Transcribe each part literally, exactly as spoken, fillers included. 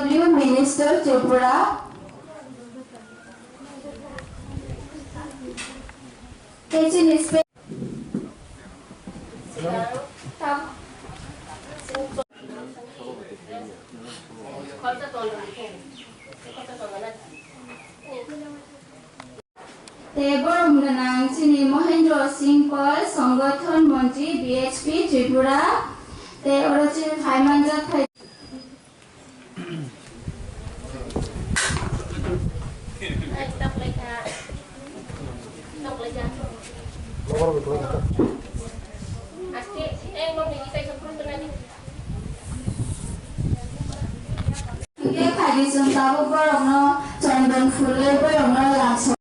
W Minister Tripura. Tei chini spe- Tei borom gwnang chini Mohendro Singh Paul, Songothon Montri, B H P Tripura, tei oro chini phai manjak phai. Hingke khaidi chwng tabuk borokno chondon phulwi borokno lamso.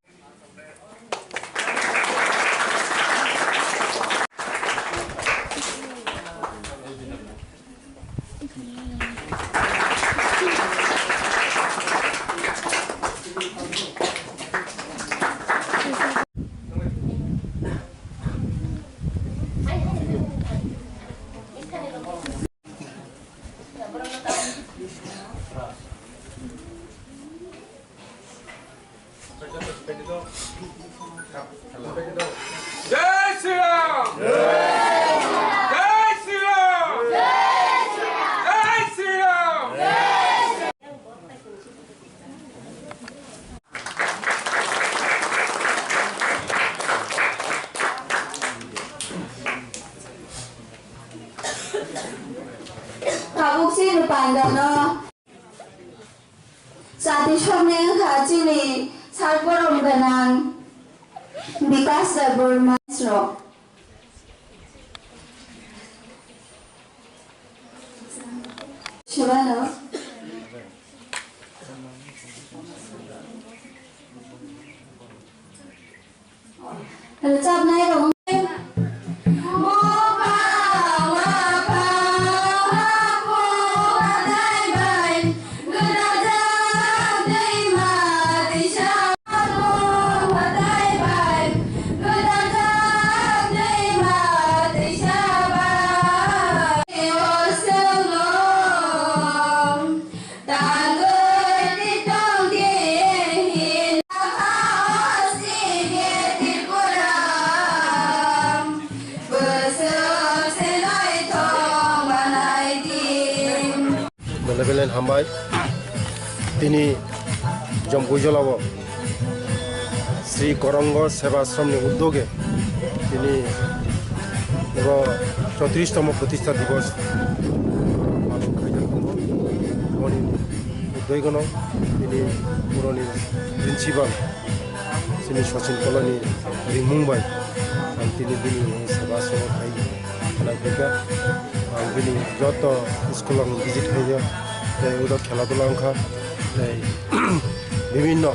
Jai Shri Ram! Jai Shri Ram! Jai Shri Ram! Tabuk chini pandano. Chati somni wngkha chini sal borom gwnang Bikas Debbarma rok. Sebano. Rwchapnai rok wng. Tangwi tongdi hin. Sini Tripura bwswk se naithok manai di. Belai belai hambai. Tini Jampuijolao Sri Korongo Seva Ashramni uddoge tini oro chottrish tomo protistha divos palon khaijak tongo. Boni uddoi gono tini boroni principal chini Sachin Kolani ringmung bai ang tini bini Seva Ashram khai khanai phaikha. Ang bini joto school ang visit khaijak, tei udo khela dula wngkha, tei bibinno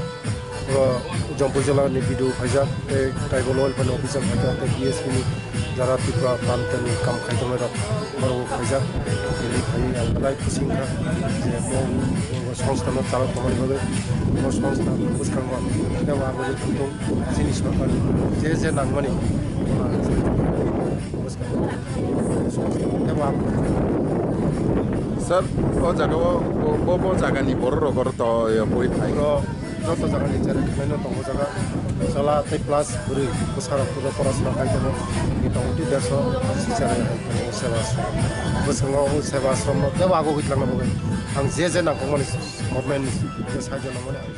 Oro Jampuijala ni B D O phaijak, tei tribal welfare ni officer phaijak, tei B S P ni jara Tripura Pranta ni kam khai tongnai rok oro bo phaijak. Tini phai ang belai khusing kha je bo, bo songstha no chalok tongmani bagwi, bo songstha bwskango tei bo abo je thangthung chini sorkar je je nangmani bwskango tei bo abo. Sir, o jaga o bo, bo, bo jaga ni borok rok oro to, ya, bui phai. Joto jaga ni chereng khlaino tongo jaga. Chwla tei plus bwrwi bwsarok pura porasona khai tongo. Bini tongo twi derso si chereng hai tongo seva ashram. Bwskango o seva ashram no tebo ago hwitlang nang bagwi ang je je nangkukmani government ni sahajyo nangmani ang